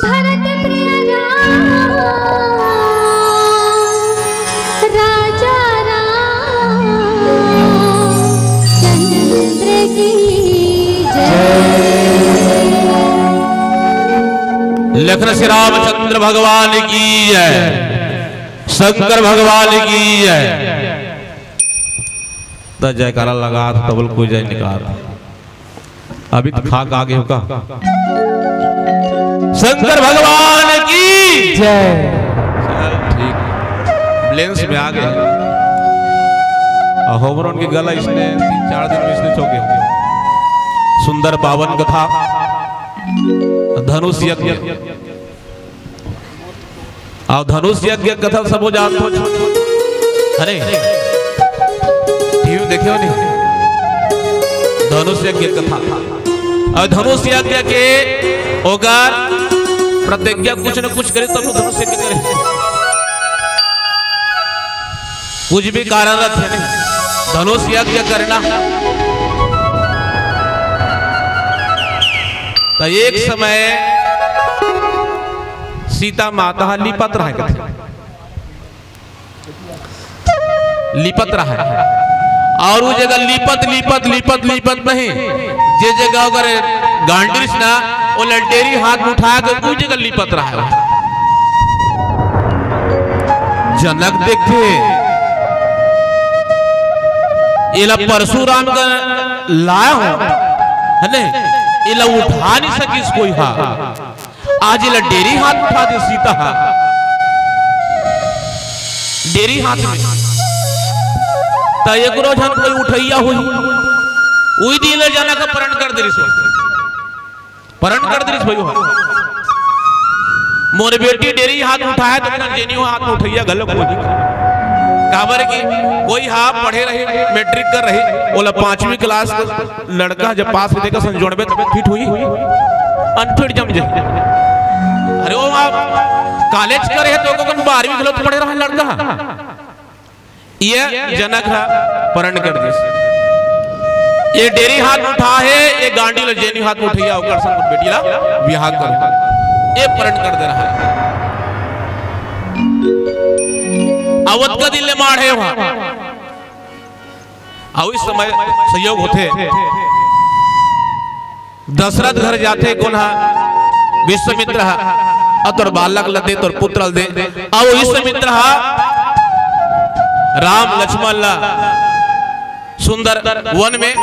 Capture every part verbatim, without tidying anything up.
भरत प्रिय राम, राजा राम चंद्र की जय। लखन श्री रामचंद्र भगवान की जय, शंकर भगवान की जय। त जयकारा लगा त तबल कोई जय निकाल। अभी तो खाक आगे हो का? शंकर भगवान की जय। चल ठीक, लेंस में आ गए। और होमरन की गला इसने तीन चार दिन में इसने चौके हो गए। सुंदर पावन कथा, धनुष यज्ञ। अउ धनुष यज्ञ कथा सबो जानत हो। अरे, टीवी देखे हो नहीं? धनुष यज्ञ कथा। अउ धनुष यज्ञ के ओकर प्रतिज्ञा कुछ न कुछ करे, तब धनुष यज्ञ करे। कुछ भी कारण रखे नहीं, धनुष यज्ञ करना। तो एक समय सीता माता ह लिपत रहे कथे, लिपत रहे। और वो जगह लिपत, लिपत, लिपत, लिपत नहीं, जे जगह ओकर गांडिस ना, वो लटेरी हाथ उठा के वो जगह लिपत रहे। जनक देखे, एला परशुराम का लाया हो, है ने? एला उठा नहीं सकिस कोई हा। आज एला डेरी हाथ उठा दे सीता हा, डेरी हाथ में। त एकरो झन कोई उठैया होही, उही दिन ले जनक परण कर दे रिस, परण कर दे रिस भाई हो। मोर बेटी डेरी हाथ उठाए त जेनी हो हाथ में उठैया घलो कोई। काबर कि कोई हा पढ़े रही, मैट्रिक कर रही, ओला पांचवी क्लास लड़का जब पास होथे का संजोड़बे त फिट होही, अनफिट जम जाही। अरे वो आप कॉलेज करे हे त ओकर बारहवीं घलो पढ़े रहा लड़का, ये जनक हा परण कर दिस। ये डेरी हाथ उठा हे, ये गांडी ल जेनी हाथ उठैया ओकर संग बेटी ला बिहाव कर, ये परण कर दे रहा हे। अवध का दिल माढ़े वहां। अउ इस समय संयोग होथे, दशरथ घर जाथे कोन हा? विश्वामित्र हा। अउ तोर बालक ल दे, तोर पुत्र ल दे। अउ विश्वामित्र हा राम लक्ष्मण ला सुंदर वन में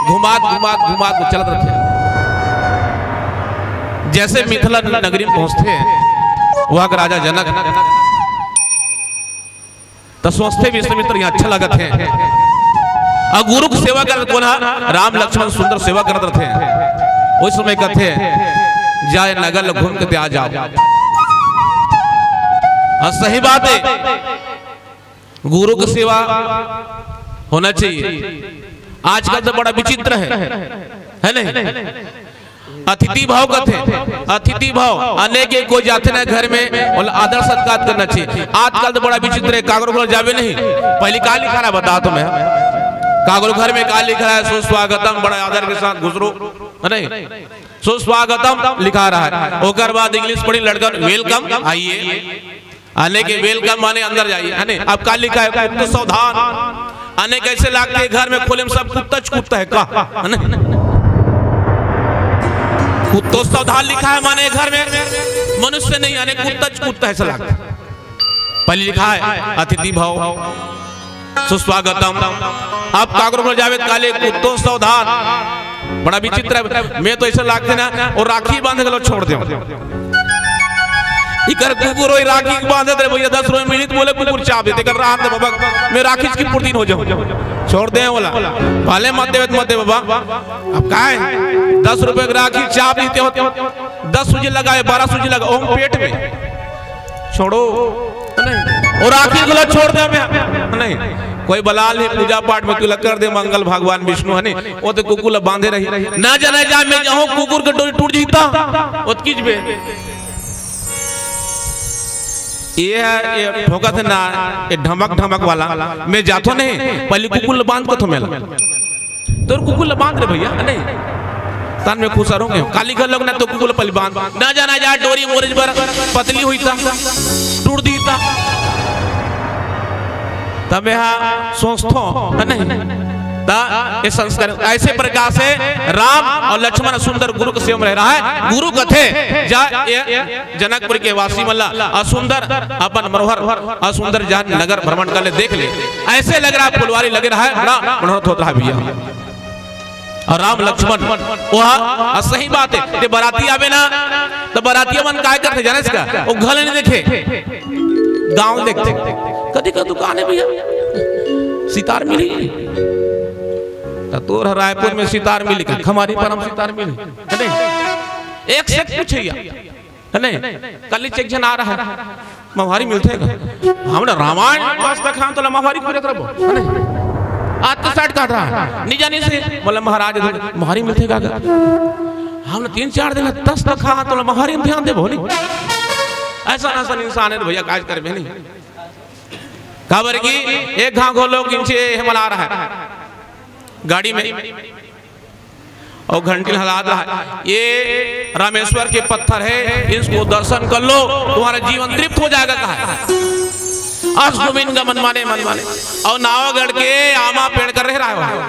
घुमात, घुमात, घुमात चलत रथे। जैसे मिथिला नगरी में पहुंचथे, वहां के राजा जनक त सोचथे विश्वामित्र यहाँ अच्छा लगत हे। अउ गुरु के सेवा करत कोन हा? राम लक्ष्मण सुंदर सेवा करत रथे। उस समय कथे, "जाए नगर ल घूम के ते आ जाओ।" हाँ, सही बात हे, गुरु के सेवा होना चाहिए। आजकल तो बड़ा विचित्र हे, हे नहीं? अतिथि भाव कथे, अतिथि भाव, आने के कोई जाथे ना घर में, ओला आदर सत्कार करना चाहिए। आजकल तो बड़ा विचित्र हे, काकरो घर जाबे नहीं, पहिली का लिखा रहा बता तो मैं, काकरो घर में का लिखा रहा हे, सुस्वागतम, बड़ा आदर के साथ घुसरो, है नहीं? सुस्वागतम लिखा रहा हे, ओकर बाद English पढ़ी लड़कन, welcome, आइए। आने के welcome माने अंदर जाइए, है ने? अब का लिखा हे? कुत्तो सावधान। आने कइसे लागथे घर में, खोले में सब कुत्ता च कुत्ता हे का, है ने? कुत्तो सावधान लिखा हे, माने घर में मनुष्य नहीं, आने कुत्ता च कुत्ता हे, ऐसा लागथे। पहिली लिखा हे अतिथि भाव, सुस्वागतम। अब काकरो घर जाबे त काले कुत्तो सावधान। बड़ा विचित्र हे। मैं तो ऐसा लागथे ना, अउ राखी बांधे घलो छोड़ देंव। इकर कुकुर होई राखी के बांधत रहे भैया, दस रुपये मिली त बोले कुकुर चाप देथे, कल रात दे बाबा, मैं राखी की पूर्ति हो जाऊं, छोड़ देंव ओला। भले मत देवे त मत दे बाबा। अब का हे, दस रुपये के राखी चाप देते हो, दस सूजी लगाए, बारह सूजी लगा, ओम पेट में छोड़ो, नहीं। अउ राखी घलो छोड़ देंव मैं, नहीं। कोई बला ले पूजा पाठ में, तू ला कर दे मंगल भगवान विष्णु, है नहीं? वो तो कुकुर ला बांधे रही। ना जाने जा, मैं जाहूं कुकुर के डोरी टूट जही त, ओतकीच बे। ये हे, ये ठोकत हे ना, ये ढमक ढमक वाला। मैं जाथों नहीं, पहिली कुकुर ला बांध कथों मैं ला। तोर कुकुर ला बांध रे भैया, नहीं। तन में खुसर होंगे। काली घर लोग ना तो कुकुल पलबान। ना जाना जा डोरी मोरे बर पतली हुई ता, टूट दी ता। तब यहाँ सोचथो, है नहीं? ता ये संस्कार ऐसे प्रकार से राम और लक्ष्मण सुंदर गुरु के सेवा में रह रहा है। गुरु कथे जा ये जनकपुर के वासी मन ला असुंदर अपन मनोहर असुंदर जान नगर भ्रमण कर ले, देख ले। ऐसे लग रहा है फुलवारी लगे रहा है, बड़ा मनोहर होत रहा है भैया। और राम लक्ष्मण वह, और सही बात है, ये बराती आवे ना तो बरातिया मन काय करथे जाने का, वो घर नहीं देखे, गांव देखथे। कदी का दुकान है भैया, सितार मिली? तो तोर रायपुर में सितार मिली का, हमारी पर हम सितार मिली, है नहीं? एक से एक पूछे या है नहीं? कल ही एक झन आ रहा है, मवारी मिलथे का? हमन रामायण दस तक हम तो मवारी खोजत रहबो, है नहीं? आज तो साठ काट रहा है, नहीं जानी से बोला महाराज, मवारी मिलथे का? हम तीन चार दिन दस तक हाँ तो मवारी में ध्यान देबो नहीं। ऐसा ऐसा इंसान है तो भैया काज करबे नहीं। काबर की एक घाव घोलो किंचे हमला रहा है गाड़ी में, और घंटी हला रहा है, ये रामेश्वर के पत्थर है, इसको दर्शन कर लो, तुम्हारा जीवन तृप्त हो जाएगा, कहा है। अस गोविंद का मन माने, मन माने, और नावागढ़ के आमा पेड़ कर रह रहा है।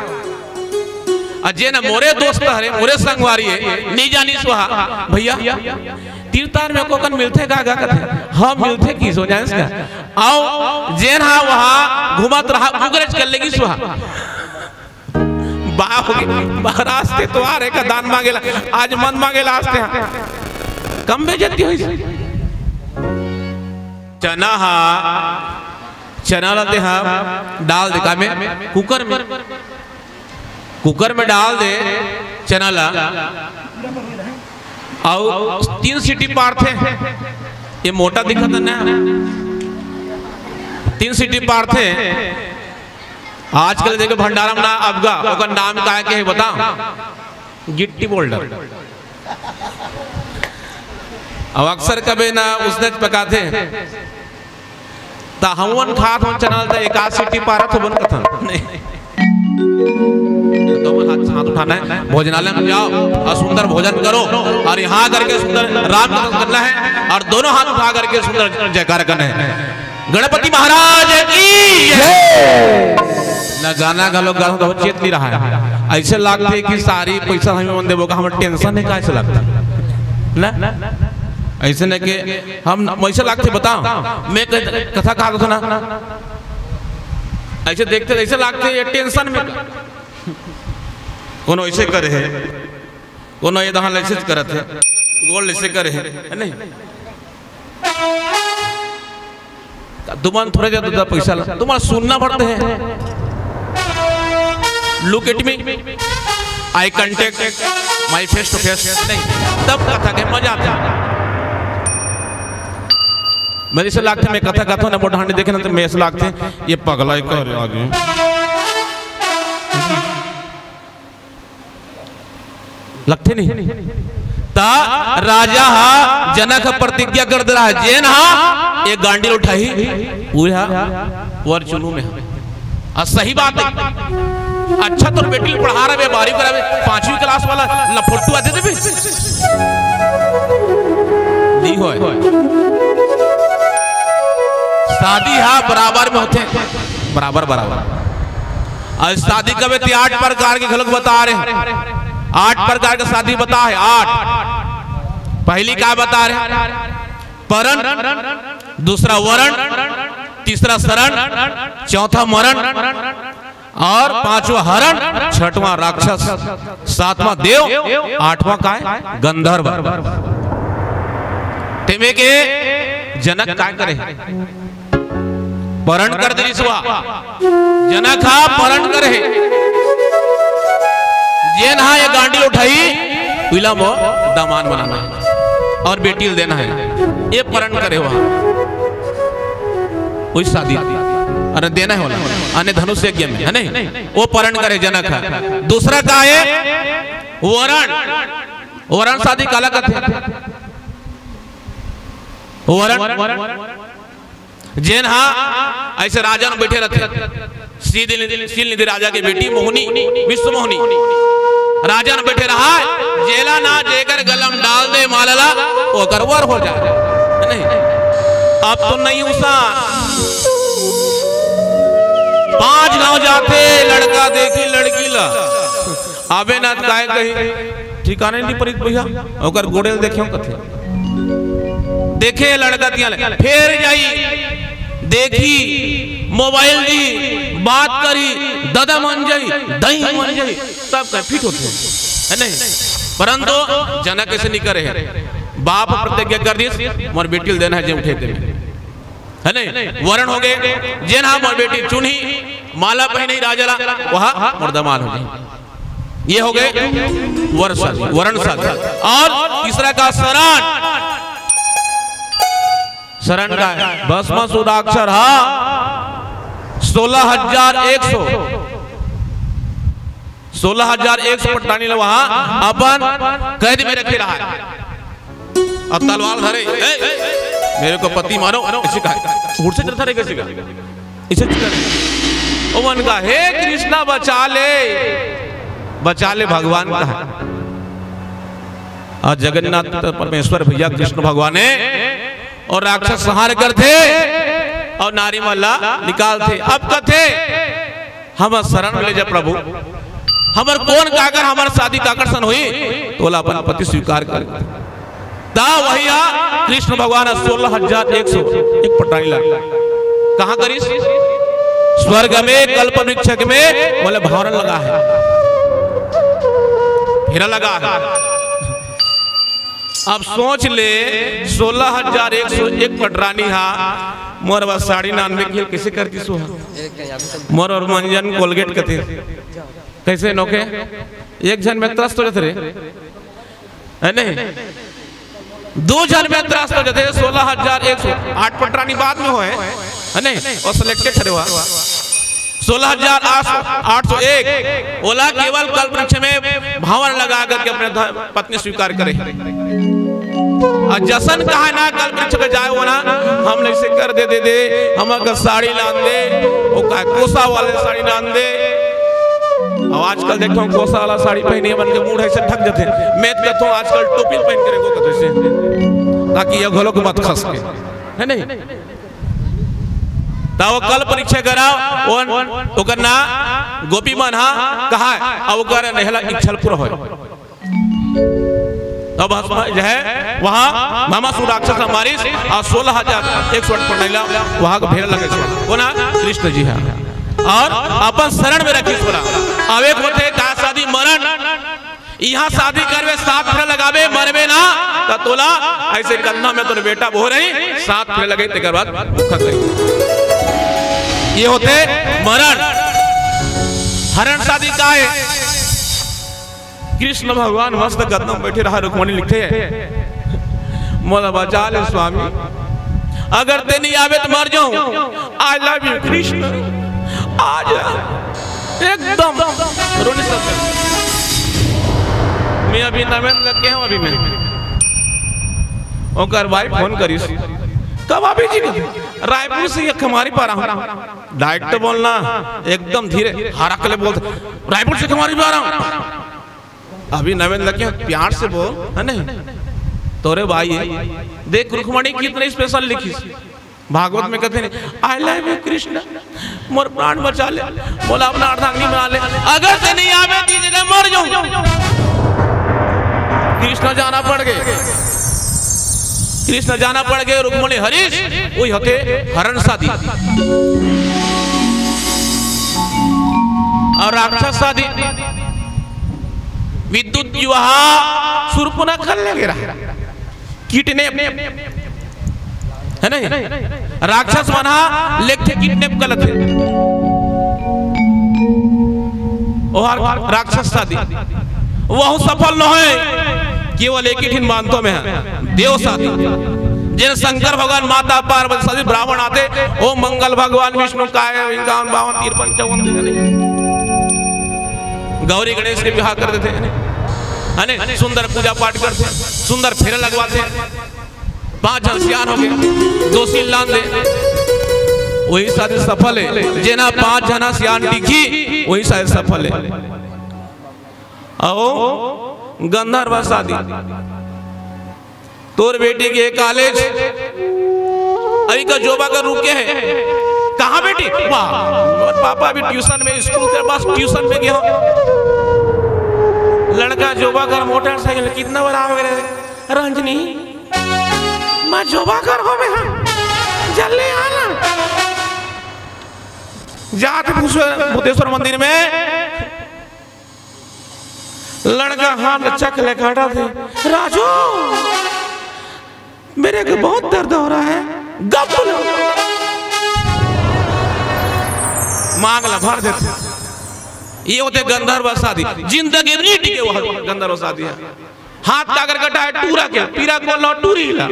अजय ना मोरे दोस्त हरे, मोरे संगवारी है, नहीं जानी सुहा भैया। तीर्थार में कोकन मिलथे का गा कथे? हाँ, मिलथे की सो जाने का। आओ जेन हा वहाँ घूमत रहा, उगरेज कर लेगी सुहा। बाप रे, महाराज ते तो आ रे का दान मांगेला, आज मन मांगेला आज ते। कम बेइज्जती होई। चना हा, चना ला ते हा डाल दे का में, कुकर में, कुकर में डाल दे चना ला, अउ तीन सीटी पारथे। ये मोटा दिखत ना, तीन सीटी पारथे। आजकल देखे भंडारा में ना अबगा, ओकर नाम काय के हे बता? गिट्टी बोल्डर। अब अक्सर कबे ना उसने पकाथे, त हमन खात हन चना ल त एकाध सीटी पारत होबन कथन। नहीं। दोनों हाथ, हाथ उठाना है, भोजनालय में जाओ और सुंदर भोजन करो और यहाँ करके सुंदर राम का करना है और दोनों हाथ उठा करके सुंदर जयकार करना है। गणपति महाराज की जय। ना गाना घलो गाना तो चेत नहीं रहा है। ऐसे लगते कि सारी पैसा हमें मन देबो का, हम टेंशन है, कैसे लगता ना? ऐसे न के हम वैसे लगते, बताओ, मैं कह-, कथा कहा था ना, ऐसे देखते ऐसे लगते ये टेंशन में, कोनो ऐसे करे है, कोनो ये दहान ऐसे करत है, गोल ऐसे करे है, है नहीं? तुमन थोड़ा ज्यादा पैसा ला, तुमन सुनना पड़ते हैं। Look at me, eye contact, my face to face, नहीं, तब कथा के मजा आता। मेरे से लागते, मैं कथा कथा ना मोटा हांडी देखे ना, तो मैं ऐसे लागते, ये पगला ही कर आगे। लगथे नहीं। त राजा हा जनक हा प्रतिज्ञा कर दे रहा है, जेन हा ये गांडी उठाही, पूरा वर चुनू में। आ, सही बात है। अच्छा, तोर बेटी ल पढ़ा रहे, बारहवीं करावे, पांचवी क्लास वाला लफोटू आते थे भी। नहीं होय। शादी हा बराबर में होते, बराबर, बराबर। अउ शादी कबे ते आठ प्रकार के घलोक बता रहे हैं। आठ प्रकार के शादी बता है, आठ। पहली का बता रहे हैं? परण, दूसरा वरण, तीसरा शरण, चौथा मरण और पांचवा हरण, छठवां राक्षस, सातवां देव, आठवां काय? गंधर्व। तेमे के जनक काय करे? परण कर दे रिसवा। जनक हा परण करे। जेन हा ये गांडी उठाई, उला मो दामान बनाना है और बेटी ल देना है। ये परण करे हुआ। वही शादी। अरे देना है वाला। अने धनुष यज्ञ में, है नहीं? वो परण करे जनक हा। दूसरा का है? वरण। वरण शादी काला कथे। वरण। जेन हा ऐसे राजा में बैठे रहते। शील निधि, शील निधि राजा के बेटी मोहनी, विश्व मोहनी। राजन बैठे रहा, जेला ना जेकर गलम डाल दे मालला, ओकर वर हो जाए। नहीं, अब तो नहीं उसा। पांच गांव जाथे, लड़का देखी लड़की ला, आबे ना काय कही, ठिकाने नहीं पड़ी भैया, ओकर गोड़े ल देखे कथे। देखे लड़का तिया ले, फेर जाई, देखी, मोबाइल दी, बात करी, ददा मन जाई, दही मन जाई, सब कर फिट होथे, है नहीं? परंतु जना कइसे नहीं करे हे। बाप प्रतिज्ञा कर दिस, मोर बेटी ल देना हे जे उठे ते में, है नहीं? वरण हो गए, जेन हा मोर बेटी चुनही, माला पहिनही राजा ला, वह मोर दमाद हो जाए। ये हो गए वरण शादी, वरण शादी। और तीसरा का शरण, शरण का है, भस्मासुराक्षर हा सोलह हजार एक सौ, सोलह हजार एक सौ पटरानी ला वहां अपन कैद में रखे रहा है। अब तलवार धरे, "ए, मेरे को पति मारो," ऐसे कहा। उठ से चलता रहे कैसे का? इसे चुका नहीं। ओ मन का, "हे कृष्णा, बचा ले, बचा ले," भगवान का। और जगन्नाथ परमेश्वर भैया कृष्ण भगवान है, और राक्षस संहार करथे और नारी मन ला निकालथे। अब कथे, "हमर शरण में ले जा प्रभु, हमर कोन काकर हमर शादी काकर सन होई, तोला अपन पति स्वीकार कर।" ता वही हा कृष्ण भगवान सोलह हजार एक सौ एक पटरानी ला कहाँ करिस? स्वर्ग में कल्प वृक्ष में, बोले, भंवर लगा है, फेरा लगा है। अब सोच ले, सोलह हजार एक सौ एक पटरानी हा, मोर बस साड़ी नानबे के कइसे कर दिस हा? मोर और मंजन कोलगेट कथे, कइसे नोके? एक झन में त्रस्त हो जाथे रे, है नहीं? दू झन में त्रस्त हो जाथे। सोलह हजार एक सौ आठ पटरानी बाद में होए, है नहीं? और सिलेक्टेड हरे हुआ। सोलह हजार आठ सौ एक, ओला केवल कल्प वृक्ष में भंवर लगा करके अपने ध-, पत्नी स्वीकार करे। और जसन कहा ना कल्प वृक्ष पे जाए वो ना, "हम ऐसे कर दे, दे दे, हम अगर साड़ी लान दे," वो कहा, "कोसा वाले साड़ी लान दे।" अब आजकल देखो, कोसा वाला साड़ी पहने मन के मूड ऐसे ढक जाथे। मैं तो कहता हूँ, आजकल टोपी पहन के रखो कथे से, ताकि ये घोलो को मत खस के, है नहीं? ता वो कल्प वृक्ष करा, ओन, ओकर ना गोपी मन हा कहा, अब ओकर नेहला इच्छा पूरा होय। तब भस्म जो है, वहाँ भस्मासुर राक्षस मारिस, और सोलह हजार एक सौ आठ पटरानी ला वहाँ को भेड़ लगे सो। कोना? कृष्ण जी हा। और अपन शरण में रखिस ओला। अब एक होथे का शादी मरण, यहाँ शादी करबे, सात फेरा लगाबे, मरबे ना, त तोला ऐसे कंधा में तोर बेटा बो रही, सात फेरा लगे, तेकर बाद मुखा करी। ये होथे मरण। हरण शादी का है? कृष्ण भगवान मस्त कदम बैठे रहा, रुक्मणी लिखथे, "मोला बचा ले स्वामी, अगर ते नहीं आवे तो मर जाऊं। I love you कृष्ण, आ जा।" एकदम रोने सब। मैं अभी नवेंद्र के हूँ, अभी मैं ओकर भाई फोन करिस, "कब आबे जी?" "रायपुर से एक हमारी पारा हूँ।" डायरेक्ट बोलना, एकदम धीरे हरक ले बोल, "रायपुर से एक हमारी पारा हूँ।" अभी नवेंद्र के प्यार से बोल, है नहीं? तोरे भाई है। देख रुक्मणी कितने स्पेशल लिखिस। भागवत में कहते हैं, "I love you कृष्ण, मोर प्राण बचा ले, मोला अपना अर्धांगिनी बना ले, अगर ते नहीं आवे ती जगह मर जाऊं।" कृष्ण जाना पड़ गए, कृष्ण जाना पड़ गए, रुक्मणी हरिस, वही होथे हरण शादी। और राक्षस शादी, विद्युत युवा सुरपुना कर लगे रहा। किडनैप, है नहीं? राक्षस मन हा लेखथे किडनैप कर लेथे। ओहर राक्षस शादी, वहू सफल न होए। केवल एक ही ठिन मानतो में है, देव शादी। जेन शंकर भगवान, माता पार्वती शादी, ब्राह्मण आथे, "ओ मंगल भगवान विष्णु काय विंगान बावन तिरपन चौवन।" गौरी गणेश के बिहाव कर देथे, है ने? सुंदर पूजा पाठ करथे, सुंदर फेरा लगवाथे, पांच झन सियान हो गए, दो सील लान दे, वही शादी सफल है। जेना पांच झना सियान टिकी, वही शादी सफल है। अउ गंधर्व शादी। तोर बेटी के कॉलेज अभी का जोबा कर रुके हे। कहाँ बेटी? वाह, मोर पापा अभी ट्यूशन में, स्कूल के बस ट्यूशन में गया। लड़का जोबा कर मोटरसाइकिल, कितना बार आ गए रंजनी, मैं जोबा कर हो में, जल्दी आना। जात भूसवे-, भूतेश्वर मंदिर में लड़का हाथ चक ले काटा थे, राजू, मेरे को बहुत दर्द हो रहा है। गप लो। मांग ला भर देथे। ये होथे गंधर्व शादी। जिंदगी नी टिके वो गंधर्व शादी हे। हाथ काकर कटा हे टूरा के, पीरा को लो टूरी ला।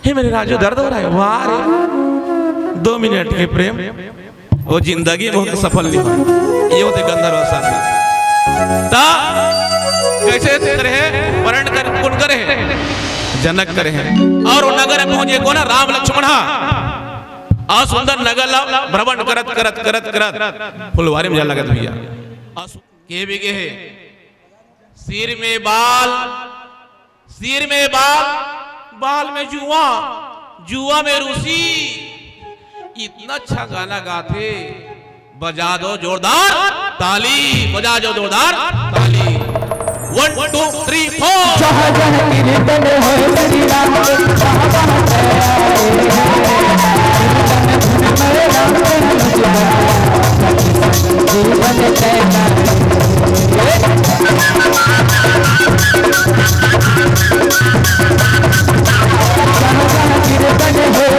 हे मेरे राजू, दर्द हो रहा है? वाह रे, दो मिनट के प्रेम, वो जिंदगी बहुत सफल नहीं हुआ। ये होथे गंधर्व शादी। ता कैसे करे हे? वरण कर, कौन करे हे? जनक करे हे। अउ वो नगर में पहुंचे कोन? राम लक्ष्मण हा। अउ सुंदर नगर ला भ्रमण करत, करत, करत, करत फुलवारी में जा लगत भैया। अउ सु-, के भी गे हे? सिर में बाल, सिर में बाल, बाल में जुआ, जुआ में रूसी। इतना अच्छा गाना गाथे, बजा दो जोरदार ताली, बजा दो जोरदार ताली। One, two, three, four। जहाँ जहाँ कीर्तन होए श्री राम के, वहाँ वहाँ जय आए। कीर्तन धुन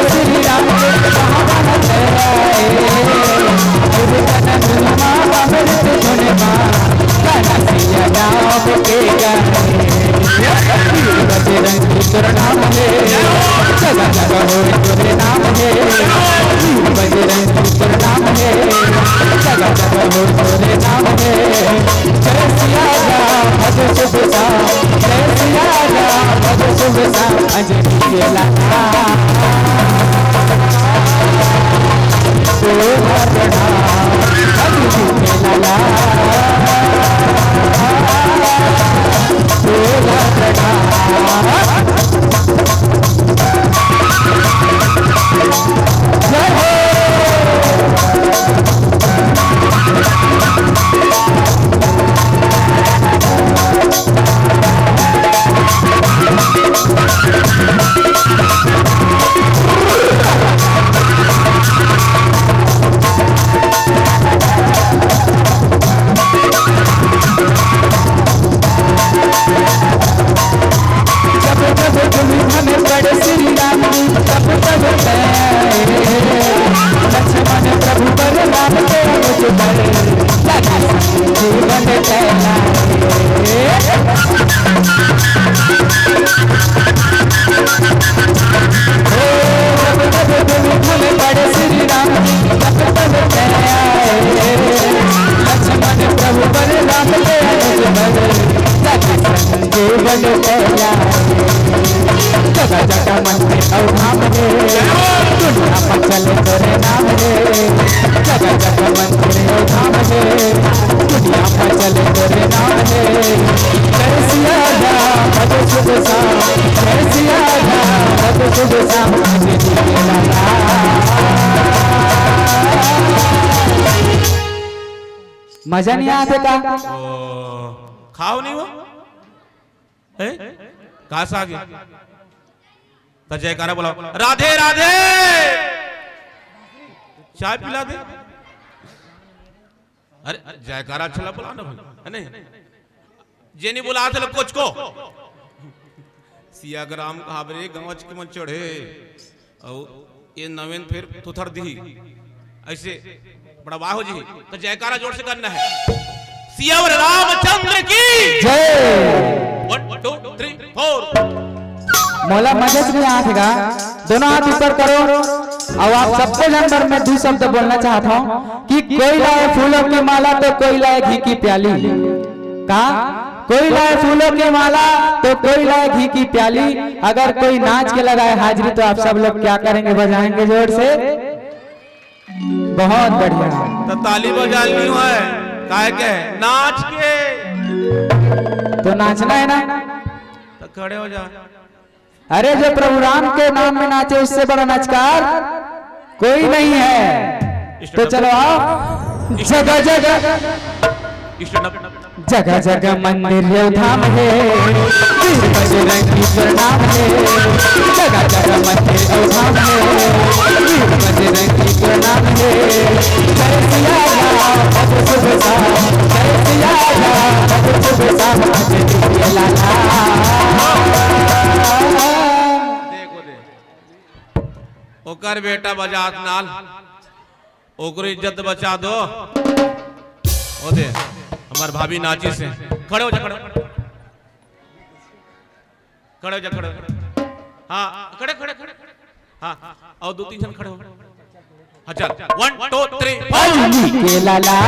में राम के अनुज बना, जीवन तैयार। मजा नहीं आते का? ओ, खाव नहीं वो? हैं? कहाँ से आ गया? तो जयकारा बुलाओ, राधे राधे। चाय पिला दे। अरे, जयकारा अच्छा लगा बुलाना भाई, है नहीं? जे नहीं बुलाते लोग कुछ को। सियाग्राम कहाबरे गंवच के मन चढ़े। अउ ये नवेन फिर थुथर दिही। ऐसे बड़ा वाह हो जी। तो जयकारा जोर से करना है। सियावर रामचंद्र की जय। One, two, three, four। मोला मजा नहीं आत हे गा। दोनों हाथ ऊपर करो। अउ आप सबको नंबर में दो शब्द बोलना चाहता हूँ कि कोई लाए फूलों की माला तो कोई लाए घी की प्याली। का? कोई लाए फूलों की माला तो कोई लाए घी की प्याली। अगर कोई नाच के लगाए हाजिरी तो आप सब लोग क्या करेंगे? बजाएंगे जोर से। बहुत बढ़िया। तो ताली बजा ली है। काय के? नाच के। तो नाचना है ना? तो खड़े हो जा। अरे, जो प्रभु राम के नाम में नाचे, उससे बड़ा नाचकार कोई नहीं है। तो चलो आओ। जगह जगह, जगह जगह मंदिर अउ धाम हे, वीर बजरंगी प्रणाम हे। जगह जगह मंदिर अउ धाम हे, वीर बजरंगी प्रणाम हे। जय सिया राम, भज शुभ श्याम, जय सिया राम, भज शुभ श्याम, भज प्रिय लाला। देखो दे, ओकर बेटा बजात नाल, ओकरो इज्जत बचा दो। ओ दे, हमार भाभी नाचिस हे। खड़े हो जा, खड़े हो। खड़े हो जा, खड़े हो। हाँ, खड़े, खड़े, खड़े। हाँ, अउ दू तीन झन खड़े हो। हाँ, चल। One, two, three, four। के लाला।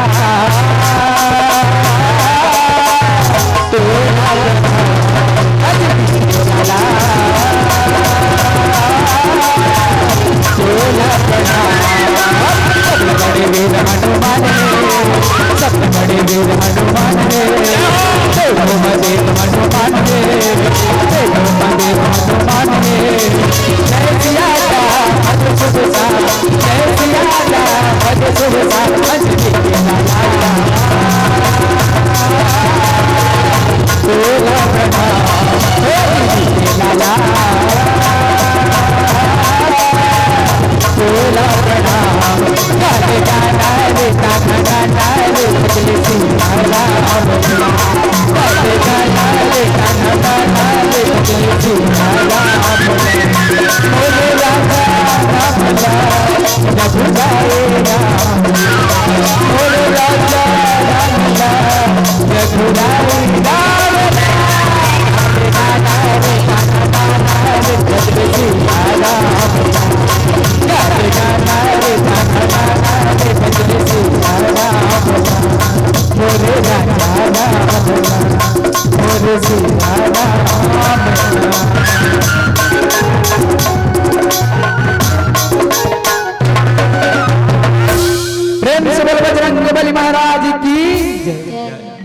प्रेम से बोल बजरंग बली महाराज की जय।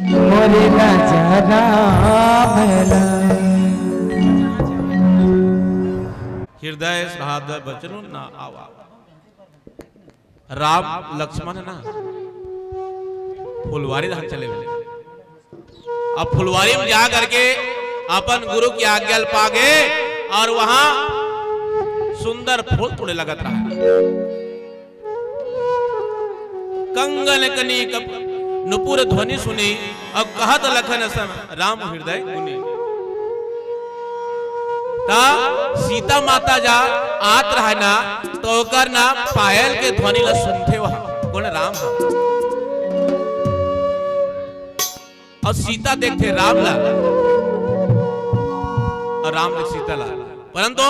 मोरे राजा राम लाल। हृदय साध बचनु ना आवा। राम लक्ष्मण ना फुलवारी धाम चले गए। अब फुलवारी में जा करके अपन गुरु की आज्ञा पा गए और वहां सुंदर फूल तोड़े लगत रहा। कंगन कनी कप नुपुर ध्वनि सुनी, अब कहत लखन सम राम हृदय गुनी। ता सीता माता जा आत रहे ना, तो ओकर ना पायल के ध्वनि ला सुनथे वह। कोन? राम ह। अउ सीता देखथे राम ला, अउ राम देख सीता ला। परंतु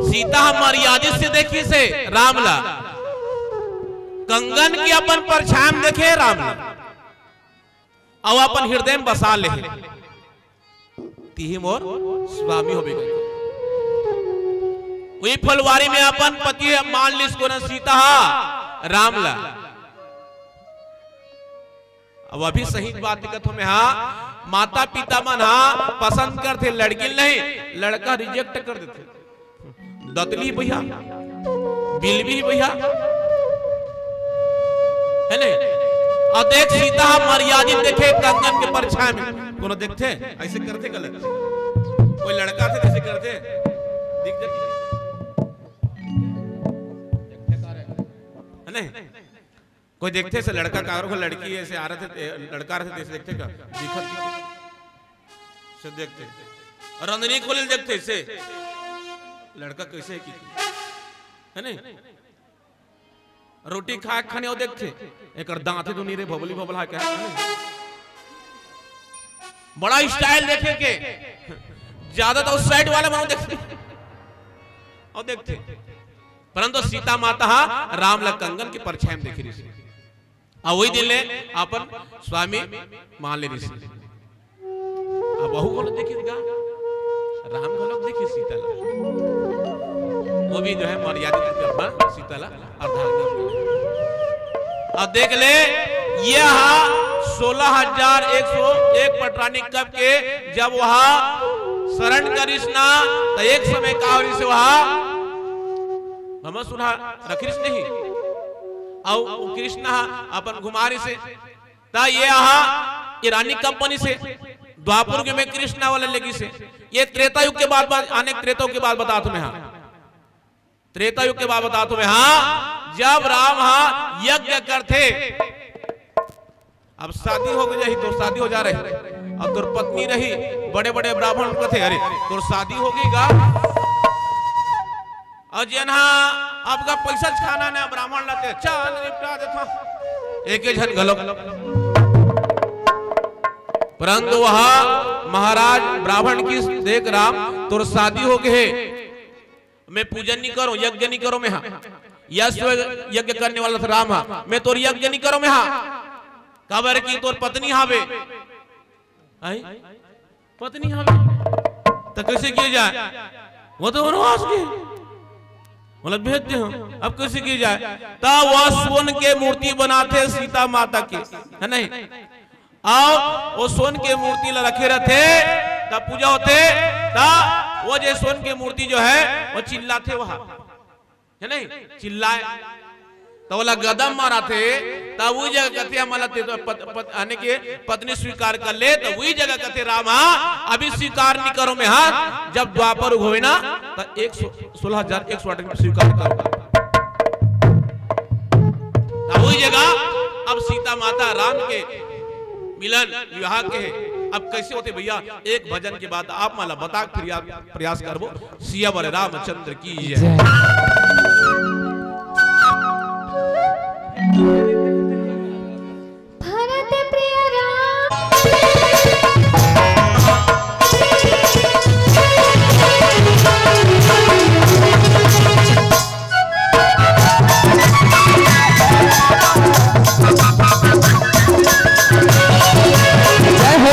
सीता ह मर्यादित से देखिस हे राम ला, कंगन के अपन परछाई म देखे राम ला, अउ अपन हृदय म बसा ले हे। तिही मोर स्वामी होबे कहिके। उही फुलवारी में अपन पति मान लिस कोन? सीता ह राम ला। अब अभी सही बात कहत हों मैं, हाँ, माता पिता मन, हाँ, पसंद करथे लड़की नहीं, लड़का reject कर देथे। दतली भैया, बिलवी भैया, है नहीं? अउ देख, सीता ह मर्यादित देखे कंगन के परछाई में। कोनो देखथे ऐसे करथे गलत? कोई लड़का थे ऐसे करथे? दिख जाथे। है नहीं? कोई देखथे से लड़का कारो को लड़की ऐसे आ रहे थे, लड़का रहे थे, ऐसे देखथे का? दिखत से देखथे। अउ रंधनी खोले देखथे से लड़का कैसे है कि, है नहीं? रोटी खाए खाने वो देखथे, एकर दांत ही तो नहीं रे, भोबली भोबला के। बड़ा style देखे के, ज्यादा तो side वाला मन देखथे। अउ देखथे, परंतु सीता माता ह राम ला कंगन के परछाई म देखे रिहिस। अउ वही दिन ले अपन स्वामी मान ले रिहिस। अब बहू घलो देखिस गा, राम घलो देखिस सीता ला। वो भी जो है मर्यादित रूप से अपना सीता ला अर्धांगिनी। अब देख ले, ये हा सोलह हजार एक सौ एक पटरानी कप के जब वहा शरण करिस ना, त एक समय का होइस वहा, भमस उल्हा रखिस नहीं, अउ कृष्ण ह अपन घुमा रिस हे। त ये आहा, ये रानी कब बनिस हे? द्वापर युग में कृष्ण वाला लगिस हे। ये त्रेता युग के बात, बात, आने त्रेता युग के बात बतात हँव मैं हा। त्रेता युग के बात बतात हँव मैं हा, जब राम हा यज्ञ करथे। अब शादी हो जाही, तोर शादी हो जा रही, अब तोर पत्नी रही, बड़े-बड़े ब्राह्मण कथे, "अरे, तोर शादी होगे गा?" अउ जेन हा अबका पैसा खाना ना ब्राह्मण ला ते, "चल निपटा देथँव एके झन घलो।" परंतु वहा महाराज ब्राह्मण कहिस, "देख राम, तोर शादी होगे हे, मैं पूजन नइ करँव, यज्ञ नइ करँव मैं हा। यज्ञ करने वाला त राम हा, मैं तोर यज्ञ नइ करँव मैं हा। काबर कि तोर पत्नी हावे।" आई? पत्नी हावे। त कइसे किया जाए? वो तो वनवास गे। बोला, "भेज दे हम।" अब कइसे किया जाए? त वो सोन के मूर्ति बनाथे सीता माता के, है नहीं? अउ वो सोन के मूर्ति ला रखे रथे, त पूजा होथे, त वो जे सोन के मूर्ति जो है, वो चिल्लाथे वहा, है नहीं? चिल्लाए, त ओला गदा मारथे, त उही जगह कथे, "हमला ते तो पत-, पत-, आने के पत्नी स्वीकार कर ले," त उही जगह कथे, "राम हा, अभी स्वीकार नइ करँव मैं हा, जब द्वापर युग होय ना, त एक सौ, सोलह हजार एक सौ आठ में स्वीकार करँव।" त उही जगह अब सीता माता राम के मिलन विवाह के हे। अब कइसे होथे भैया, एक भजन के बाद आप मन ला बता के फिर याद प्रयास करबो। सिया बोले रामचंद्र की जय। जय। भरत प्रिय राम। जय हो।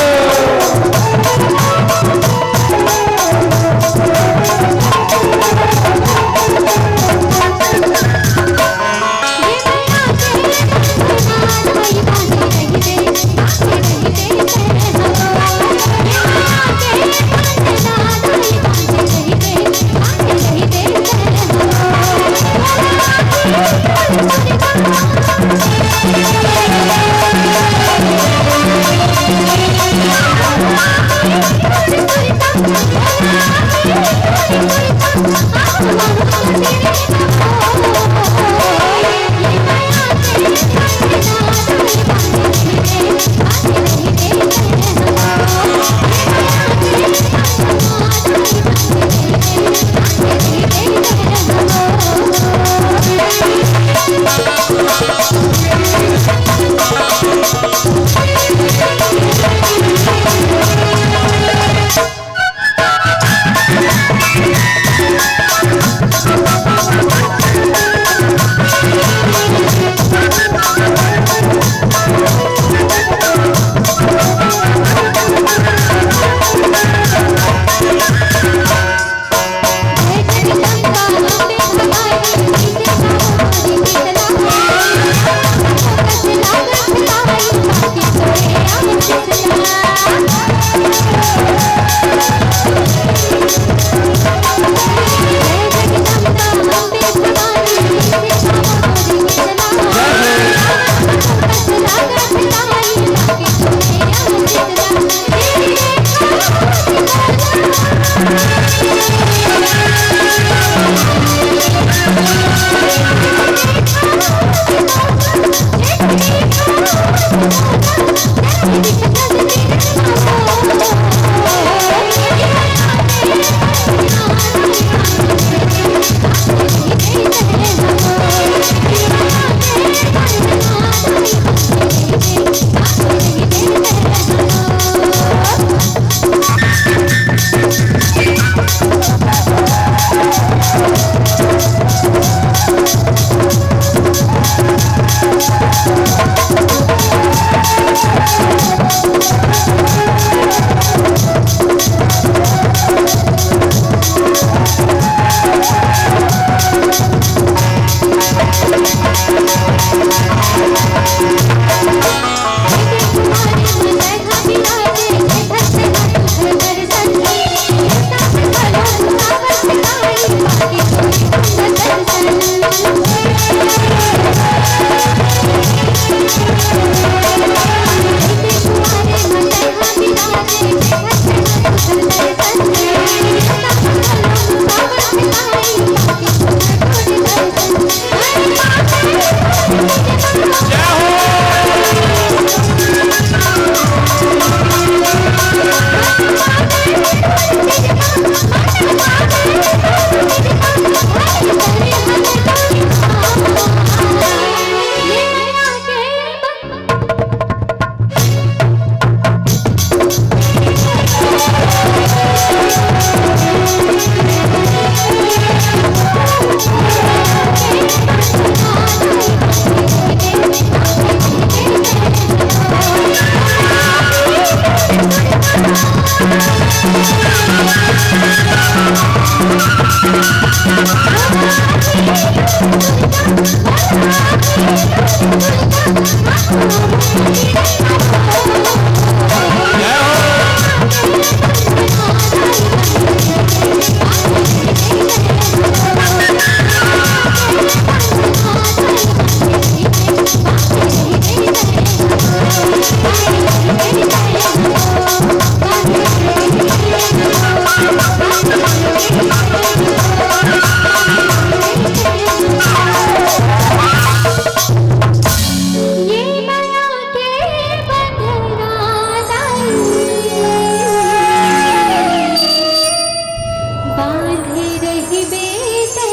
रहिबे ते।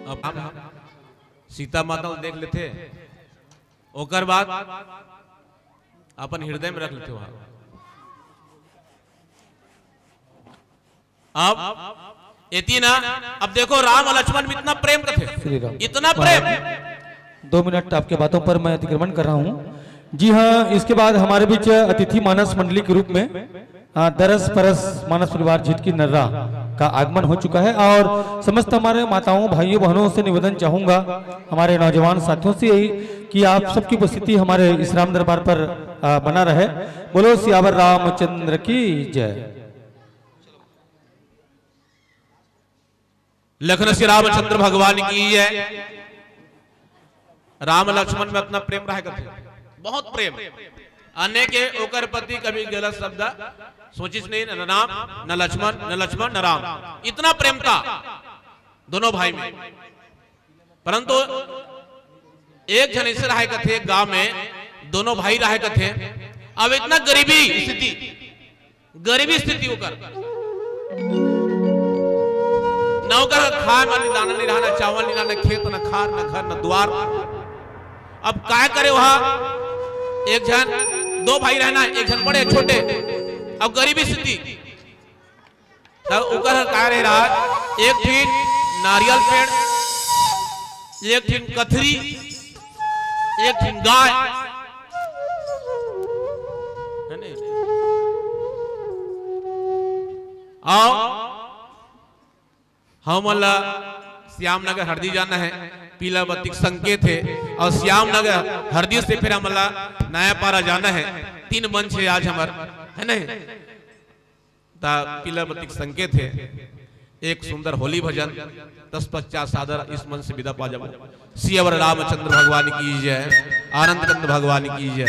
अब सीता माता ल देख लेथे, ओकर बाद अपन हृदय में रख लेथे वहां। अब एती ना, अब देखो, राम और लक्ष्मण में इतना प्रेम कथे, श्री राम। इतना प्रेम। महाराज, दो मिनट आपके बातों पर मैं अतिक्रमण कर रहा हूँ। जी हाँ, इसके बाद हमारे बीच अतिथि मानस मंडली के रूप में, आ, दरस परस मानस परिवार झिटकी नर्रा का आगमन हो चुका है और समस्त हमारे माताओं, भाइयों, बहनों से निवेदन चाहूंगा, हमारे नौजवान साथियों से यही कि आप सबकी उपस्थिति हमारे इस राम दरबार पर, आ, बना रहे। बोलो सियावर रामचंद्र की जय। लखन श्री रामचंद्र भगवान की जय। राम लक्ष्मण में इतना प्रेम रहे करथे, बहुत प्रेम। अन्य के ओकर पति कभी गलत शब्द सोचिस नहीं, न राम, न लक्ष्मण, न लक्ष्मण, न राम। इतना प्रेम था दोनों भाई में। परंतु एक झन ऐसे रहे कथे, गांव में दोनों भाई रहे कथे। अब इतना गरीबी स्थिति, गरीबी स्थिति ओकर, न ओकर खाए वाली दाना नहीं रहा, न चावल नहीं रहा, न खेत, न खार, न घर, न द्वार। अब काय करे वहा? एक झन, दो भाई रहना, एक झन बड़े, छोटे। अब गरीबी स्थिति, तब ओकर का रहे रहा? एक ठिन नारियल पेड़, एक ठिन कथरी, एक ठिन गाय, है ने? आओ, हमन ला श्याम नगर हरदी जाना है, पीला बत्ती के संकेत है, और श्याम नगर हरदी से फिर हमन ला नया पारा जाना है। तीन मंच है आज हमर, है नहीं? ता पीला बत्ती के संकेत है। एक सुंदर होली भजन, तत्पश्चात सादर इस मंच से विदा पा जाबो। सियावर रामचंद्र भगवान की जय, आनंद कंद भगवान की जय।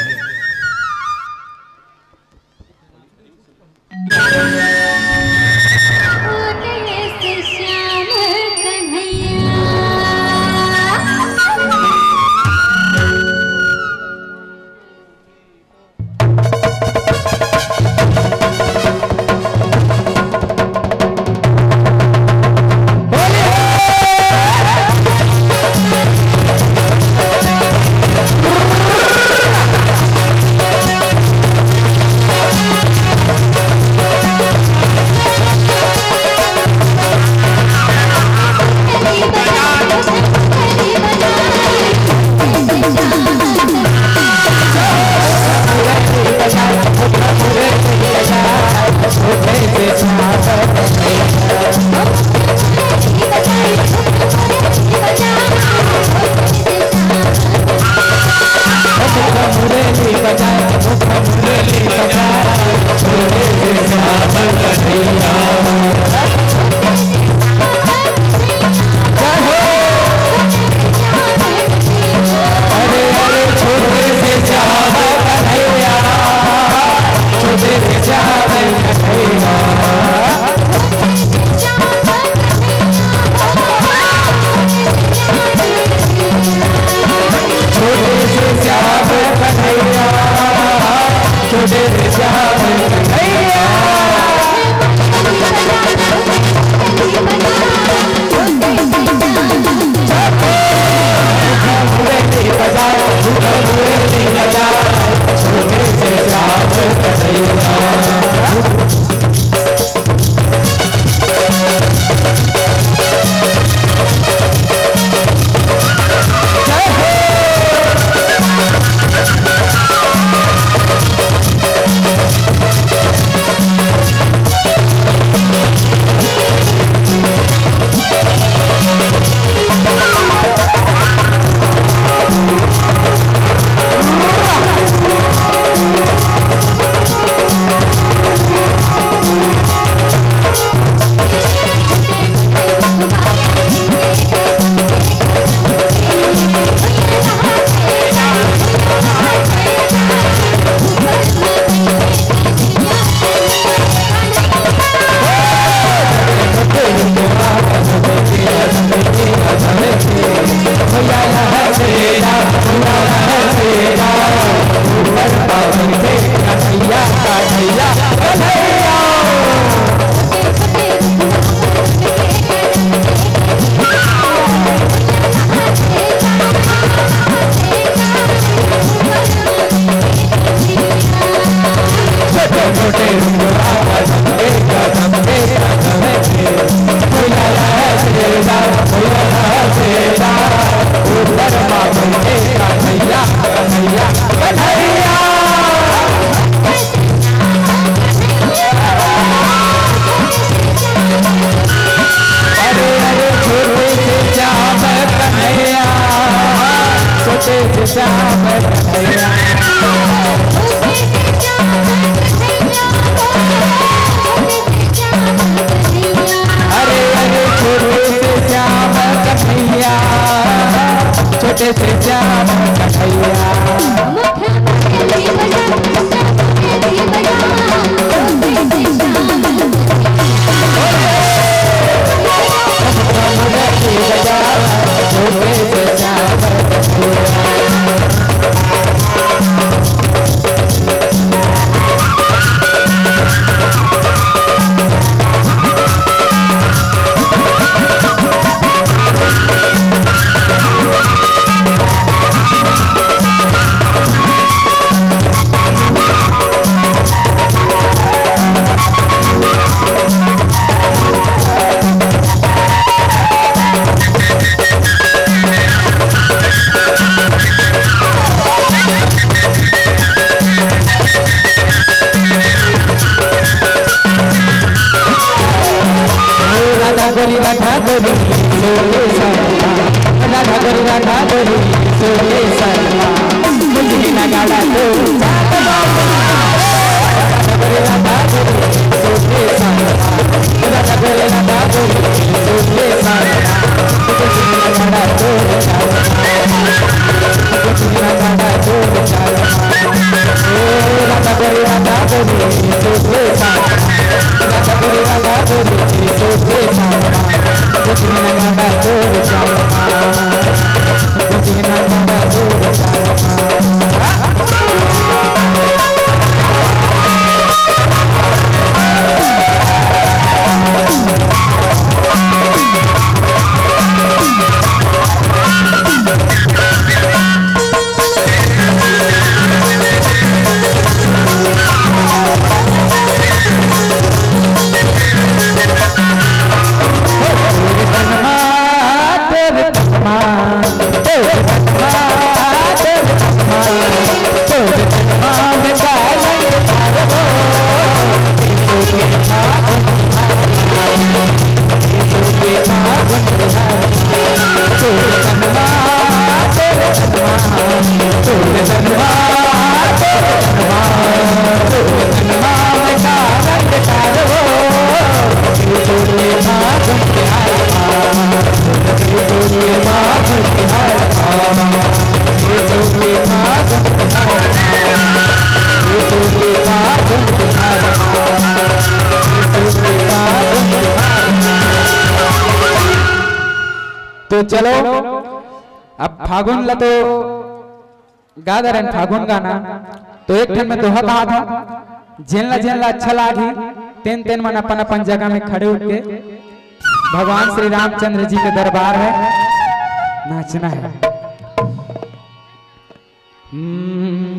अरे अरे, छोटे से श्याम कन्हैया, छोटे से श्याम कन्हैया। अरे अरे, छोटे से श्याम कन्हैया, छोटे से श्याम कन्हैया। राधा गोरी, राधा गोरी, सोले सरमा। राधा गोरी, राधा गोरी, सोले सरमा। बुझी ना गाड़ा तो राधा गोरी, राधा गोरी, सोले सरमा। राधा गोरी, राधा गोरी, सोले सरमा। बुझी ना गाड़ा तो राधा गोरी, राधा गोरी, राधा गोरी, सोले सरमा। तो चलो, अब फागुन ला तो गा दरेन फागुन गाना, तो एक ठन में दोहा कहा था, जेन ला जेन ला अच्छा लागी, तेन तेन मन अपन अपन जगह में खड़े उठ के भगवान श्री रामचंद्र जी के दरबार में नाचना है। हम्म।